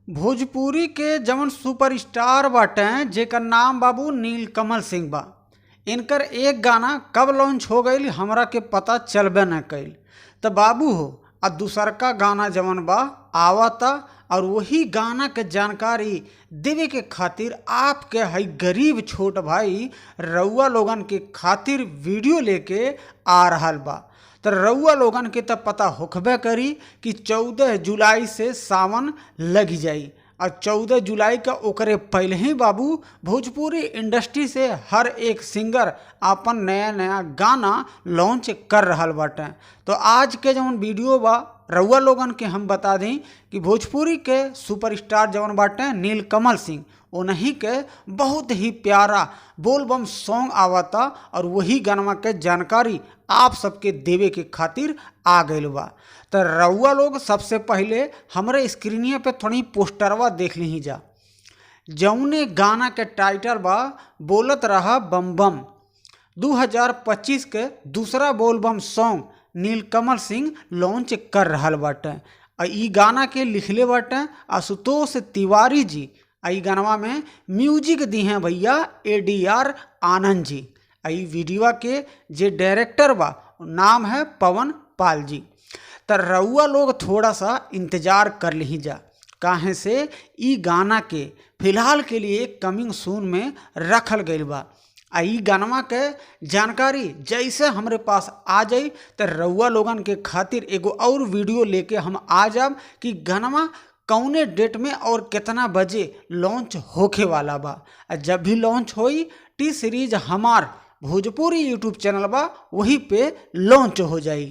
भोजपुरी के जवन सुपरस्टार बाटे, जेकर नाम बाबू नीलकमल सिंह बा, इनकर एक गाना कब लॉन्च हो गईल हमरा के पता चलबे न कईल। त बाबू हो आ दूसरका गाना जवन बा आवता और वही गाना के जानकारी देवे के खातिर आपके हई गरीब छोट भाई रउआ लोगन के खातिर वीडियो लेके आ रहल बा। त रउआ लोगन के त पता होखबे करी कि 14 जुलाई से सावन लग जाई और 14 जुलाई का ओकरे पहले ही बाबू भोजपुरी इंडस्ट्री से हर एक सिंगर आपन नया नया गाना लॉन्च कर रहल बाटे। तो आज के जवन वीडियो बा रउआ लोगन के हम बता दी कि भोजपुरी के सुपरस्टार जवन बाटे नीलकमल सिंह, उन्हीं के बहुत ही प्यारा बोलबम सॉन्ग आवता और वही गाना के जानकारी आप सबके देवे के खातिर आ गईल बा। त रउआ लोग सबसे पहले हमरे स्क्रीनिया पे थोड़ी पोस्टरवा देख ली जा, जौने गाना के टाइटल बा बोलत रहा बम बम। 2025 के दूसरा बोलबम सॉन्ग नीलकमल सिंह लॉन्च कर रहल बाटे आ ई गाना के लिखले बाटे आशुतोष तिवारी जी आ ई गानवा में म्यूजिक दी हैं भैया ADR आनंद जी आ ई वीडियो के जे डायरेक्टर बा नाम है पवन पाल जी। त रउआ लोग थोड़ा सा इंतज़ार कर ली जा, काहे से ई गाना के फिलहाल के लिए कमिंग सून में रखल गईल बा। आ ई गानवा के जानकारी जैसे हमरे पास आ जाई त रउआ लोगन के खातिर एगो और वीडियो लेके हम आ जाब कि गानवा कौने डेट में और कितना बजे लॉन्च होखे वाला बा। आ जब भी लॉन्च होई टी सीरीज हमार भोजपुरी यूट्यूब चैनल बा वही पे लॉन्च हो जाई।